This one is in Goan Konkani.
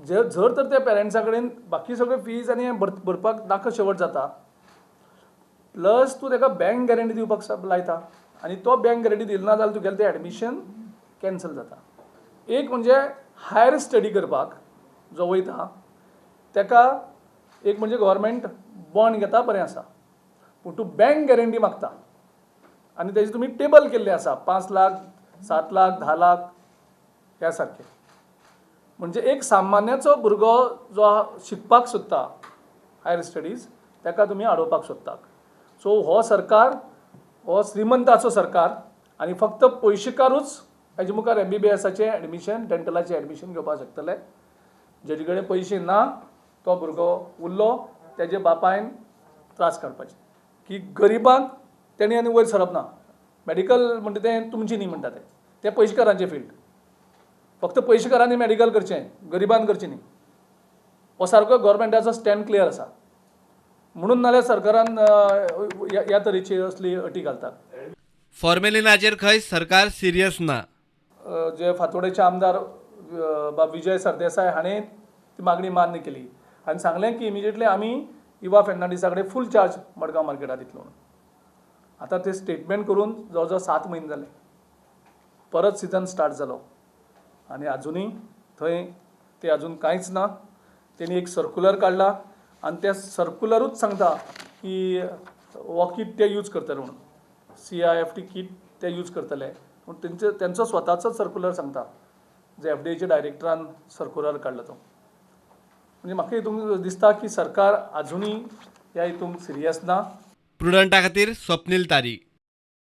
जे जर तर त्या पेरंट्सा कडेन बाकी सगळे फीज आनी हें भरपाक नाका शेवट जाता, प्लस तूं ताका बँक गॅरंटी दिवपाक लायता आनी तो बँक गॅरंटी दिली ना जाल्यार तुगेलें तें एडमिशन कॅन्सल जाता. एक म्हणजे हायर स्टडी करपाक जो वयता ताका एक म्हणजे गव्हर्मेंट बॉन्ड घेता, बरें आसा, पूण तूं बँक गॅरंटी मागता आनी तेजे तुमी टेबल केल्लें आसा 5 लाख, 7 लाख, 10 लाख ह्या सारकें. म्हणजे एक सामान्याचो भुरगो जो शिकपाक सोदता हायर स्टडीज ताका तुमी आडोवपाक सोदतात. सो हो सरकार हो श्रीमंताचो सरकार आनी फक्त पयशेकारूच हेजे मुखार MBBSाचें एडमिशन, डेंटलाचें एडमिशन घेवपाक शकतले. जेजे कडेन पयशे ना तो भुरगो उरलो तेजे बापायन त्रास काडपाचे की गरिबांक तेणी आनी वयर सरप ना. मेडिकल म्हणटा तें तुमचें न्ही म्हणटा तें पयशेकारांचें फिल्ड, फक्त पयशेकारांनी मेडिकल करचें, गरिबान करचें न्ही. हो सारको गव्हर्मेंटाचो स्टँड क्लियर आसा, म्हणून नाल्यार सरकारान ह्या तरेची असली अटी घालतात. फॉर्मेलिनाचेर खंय सरकार सिरियस ना. जे फातोडेचे आमदार बाब विजय सरदेसाय हाणें ती मागणी मान्य केली आनी सांगलें की इमिजिएटली आमी इवा फेर्नांडीसा कडेन फूल चार्ज मडगांव मार्केटात दितलो म्हणून. आतां ते स्टेटमेंट करून जवळ जवळ 7 म्हयने जाले, परत सिजन स्टार्ट जालो आनी आजुनूय थंय ते अजून कांयच ना. तेणी एक सर्कुलर काडला आनी त्या सर्कुलरूच सांगता की हो किट ते यूज करतले म्हणून, CIFT kit ते यूज करतले पूण तेंचो स्वताचो सर्कुलर सांगता, जे FDAच्या डायरेक्टरान सर्कुलर काडला तो. म्हणजे म्हाका हितून दिसता की सरकार आजुनूय ह्या हितून सिरियस ना. प्रुडंटा खातीर स्वप्नील तारी.